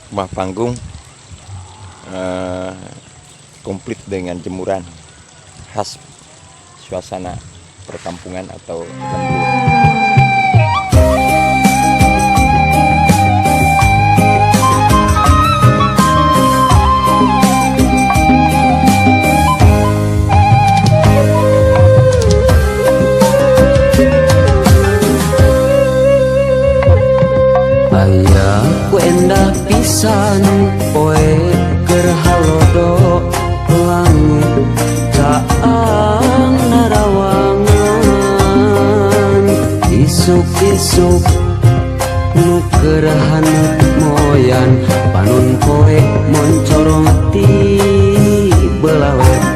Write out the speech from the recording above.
Rumah panggung komplit dengan jemuran khas suasana perkampungan atau lembur. Aya ku endah pisan poe keur halodo, langit caang narawangan, isuk-isuk nu keur haneut moyan, panon poe moncorong ti belah.